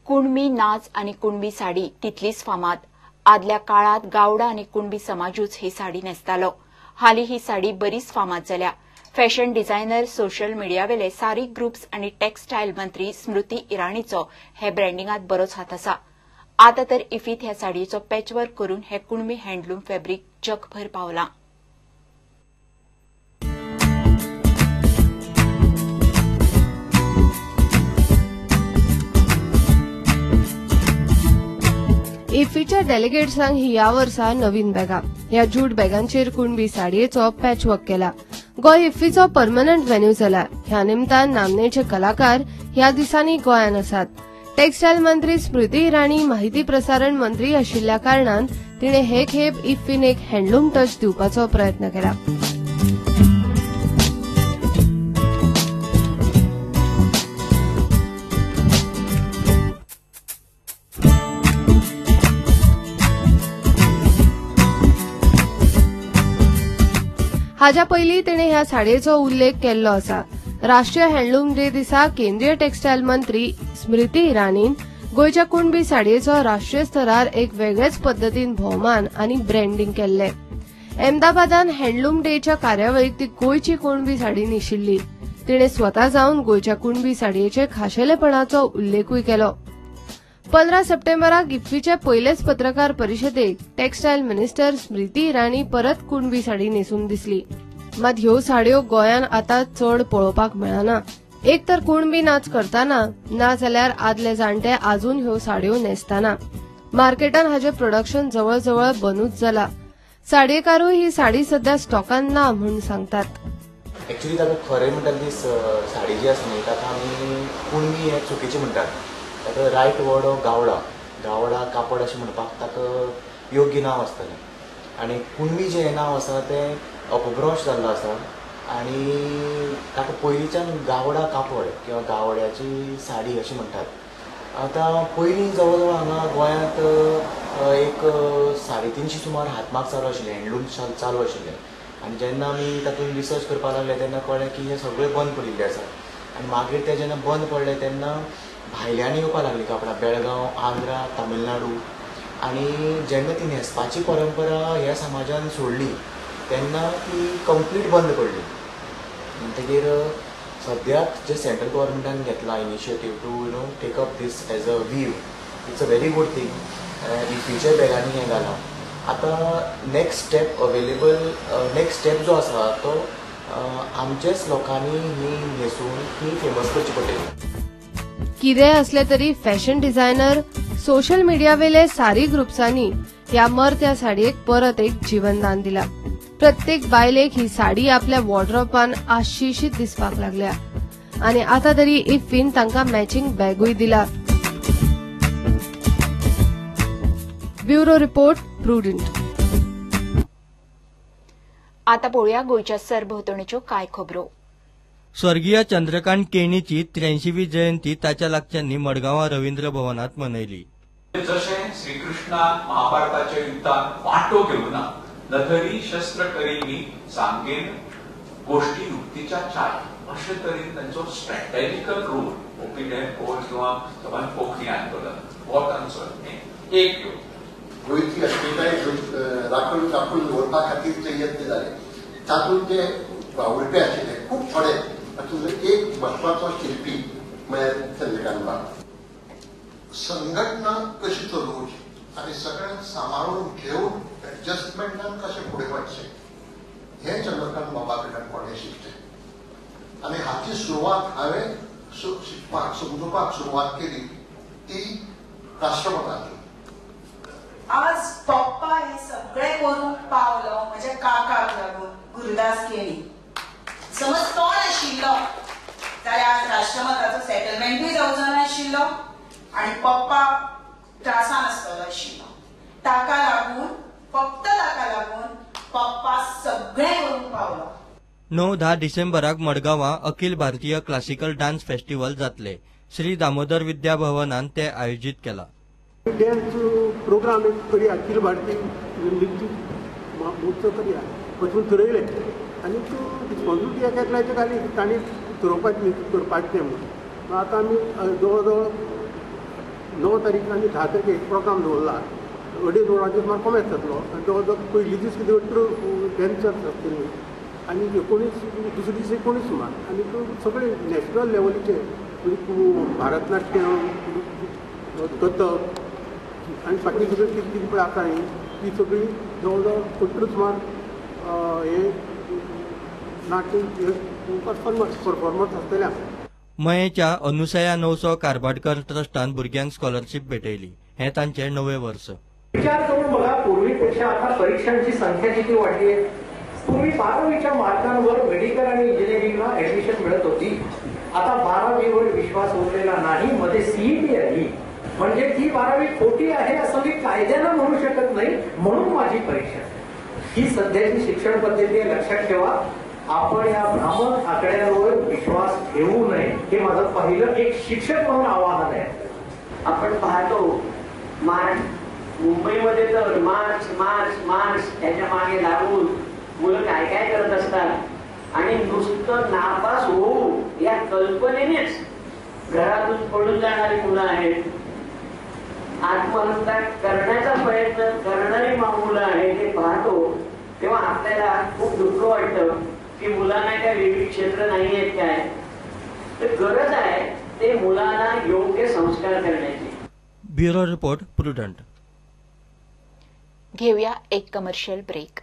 कुणबी नाच आनी कुणबी साडी तितलीच फामाद. आदल्या काळात गावडा आनी कुणबी समाजूच ही साडी न्हेसतालो. हालीं ही साडी बरीच फामाद जाल्या. फॅशन डिझायनर, सोशल मिडियावेले सारी ग्रुप्स आनी टेक्सटायल मंत्री स्मृती इराणीचो हे ब्रँडिंगात बरोच हात आसा. आतां तर इफीत ह्या साडयेचो पॅचवर्क करून हे कुणबी हँडलूम फॅब्रीक जगभर पावलां. इफ्फीच्या डेलिगेट्सांक ही ह्या वर्सा नवीन बॅगां. ह्या जूट बॅगांचेर कुणबी साडयेचो पॅचवर्क केला. गोंय इफ्फीचो परमनंट व्हेन्यू जाला. ह्या निमतान नामनेचे कलाकार ह्या दिसांनी गोंयांत आसात. टेक्सटायल मंत्री स्मृती इराणी माहिती प्रसारण मंत्री आशिल्ल्या कारणान तिणे हे खेप इफ्फीन एक हँडलूम टच दिवपाचो प्रयत्न केला. हाज्या पयलीं तिणे ह्या साडयेचो उल्लेख केल्लो आसा. राष्ट्रीय हँडलूम डे दिसा केंद्रीय टेक्सटायल मंत्री स्मृती इराणीन गोंयच्या कुणबी साडयेचो राष्ट्रीय स्तरार एक वेगळेच पद्दतीन भोवमान आनी ब्रँडिंग केल्लें. अहमदाबादान हँडलूम डेच्या कार्यावळीक ती गोंयची कुणबी साडी न्हेशिल्ली. तिणे स्वता जावन गोंयच्या कुणबी साडयेचे खाशेलेपणाचो उल्लेखूय केलो. 15 सप्टेंबराक इफ्फीचे पयलेच पत्रकार परिशदेक टेक्सटायल मिनिस्टर स्मृती इराणी परत कुणबी साडी न्हेसून दिसली. मात ह्यो साडयो गोंयांत आतां चड पळोवपाक मेळना. एक तर कुणबी नाच करतना, ना जाल्यार आदले जाणटे आजून ह्यो साडयो न्हेसतना. मार्केटान हाजें प्रोडक्शन जवळजवळ बंदूच जाला. साडयेकारूय ही साडी सध्या स्टॉकान ना म्हूण सांगतात. एक्चुअली ताका खरें म्हणटा ती साडी जी आसा न्ही ताका आमी कुणबी हें चुकीचें म्हणटात. ताका रायट वर्ड गावडा, गावडा कापड अशें म्हणपाक ताका योग्य नांव आसतलें. आनी कुणबी जें नांव आसा तें अपभ्रंश जाल्लो आसा आनी ताका पयलींच्यान गावडा कापड किंवा गावड्याची साडी अशें म्हणटात. आतां पयलीं जवळ जवळ हांगा गोंयांत एक 350 सुमार हातमाग चालू आशिल्लें, हँडलूम चालू आशिल्लें. आनी जेन्ना आमी तातूंत रिसर्च करपाक लागले तेन्ना कळ्ळें की हें सगळें बंद पडिल्लें आसा. आनी मागीर तें जेन्ना बंद पडलें तेन्ना भायल्यान येवपाक लागलीं कापडां, बेळगांव, आंध्रा, तामिळनाडू. आनी जेन्ना ती न्हेसपाची परंपरा ह्या समाजान सोडली तेन्ना ती कंप्लीट बंद पडली. म्हणटकीर सद्याक जे सेंट्रल गव्हर्मेंटान घेतला initiative to you know take up this as a weave, it's a very good thing. इफ्फीच्या बॅगांनी हें घालां. आतां next step available, next step जो आसा तो आमचेच लोकांनी ही न्हेसून ती फेमस करची पडटली. कितेंय असले तरी फॅशन डिझायनर, सोशल मिडियावेले सारी ग्रुप्सांनी ह्या मरत्या साडयेक परत एक जीवनदान दिला. प्रत्येक बायलेक ही साडी आपल्या वॉर्डरोबान आशिशीत दिसपाक लागल्या आनी आतां तरी इफ्फीन तांकां मॅचिंग बॅगूय दिला. Bureau report, Prudent. आतां पळोवया गोंयच्या सरभोंवतणच्यो कांय खबरो. स्वर्गीय चंद्रकांत केणीची 83वी जयंती ताच्या लागच्यांनी मडगांवां रवींद्र भवनात मनयली. जशें श्रीकृष्णान महाभारताच्या युद्धात वांटो घेवना नथरी शस्त्र करी सांगेन गोष्टी युक्तीच्या चाय अशे तरेन तांचो स्ट्रॅटेजिकल रोल ओपिनियन पोल किंवा कोंकणी आंदोलन हो तांचो एक गोंयची अस्मिताय राखून राखून दवरपा खातीर जे यत्न जाले तातूंत जे वावुरपी आशिल्ले खूब थोडे, तातूंत एक म्हत्वाचो शिल्पी म्हळ्यार चंद्रकांत बाब. संघटना कशी चलोवची आनी सगळ्यांक सांबाळून घेवन एडजस्टमेंटान कशें फुडें वचचें हें चंद्रकांत बाबा कडल्यान कोणें शिकचें आनी हाची सुरवात हांवें शिकपाक समजुपाक सुरवात केली ती राष्ट्रमतांतली. आज पप्पा हे सगळे करूंक पावलो म्हज्या काकाक लागून, गुरुदास केणी. समज तो नाशिल्लो जाल्यार आज राष्ट्रमताचो सेटलमेंटूय जावचो नाशिल्लो आनी पप्पा त्रासान आसतलो आशिल्लो. ताका लागून, फक्त ताका लागून पप्पा सगळें करूंक पावलो. 9-10 डिसेंबराक मडगांवां Akhil Bharatiya classical dance festival जातले. श्री दामोदर विद्या भवनान ते आयोजीत केला. डॅन्स प्रोग्राम एक करी अखिल भारतीय नृत्य महोत्सव करूया वचून थरयलें आनी रिस्पॉन्सिबिलिटी एका एकल्याचेर घाली तांणी थरोवपाचें करपाचें म्हणून. आतां आमी जवळ जवळ 9 तारीख आनी 10 तारखेक एक प्रोग्राम दवरला. 2.5 वरांचेर सुमार कोमेस जातलो आनी जवळ जवळ पयली दीस कितें 18 डॅन्सर्स आसतली आनी 19 दुसरे दीस 19 सुमार आनी सगळे नॅशनल लेवलीचे भारतनाट्यम, कथक आनी बाकी सगळी कितें कितें पळय आसा न्ही ती सगळी जवळ जवळ 18 सुमार हे नाट्य परफॉर्मन्स आसतले. मयेच्या अनुसया 900 कारबाडकर ट्रस्टान भुरग्यांक स्कॉलरशीप भेटयली. हें तांचें 9वें वर्स. विचार करून बघा, पूर्वीपेक्षा आता परीक्षांची संख्या किती वाढली आहे. पूर्वी 12वीच्या मार्कांवर मेडिकल आणि इंजिनिअरिंगला ऍडमिशन मिळत होती. आता 12वीवर विश्वास उरलेला नाही. मध्ये सीईटी आली, म्हणजे ती 12वी खोटी आहे असं मी कायद्यानं म्हणू शकत नाही, म्हणून माझी परीक्षा. ही सध्याची शिक्षण पद्धती आहे, लक्षात ठेवा. आपण या भ्रामक आकड्यांवर विश्वास ठेवू नये, हे माझं पहिलं एक शिक्षक म्हणून आवाहन आहे. आपण पाहतो मुंबईमध्ये तर मार्क्स मार्क्स मार्क्स याच्या मागे लागून मुलं काय काय करत असतात आणि नुसतं नापास होऊ या कल्पनेनेच घरातून पडून जाणारी मुलं आहेत, आत्महत्या करण्याचा प्रयत्न करणारी मुलं आहेत. हे पाहतो तेव्हा आपल्याला खूप दुःख वाटतं की मुलांना काय विविध क्षेत्र नाही आहेत काय. तर गरज आहे ते मुलांना योग्य संस्कार करण्याची. Bureau report, Prudent. घेऊया एक कमर्शियल ब्रेक.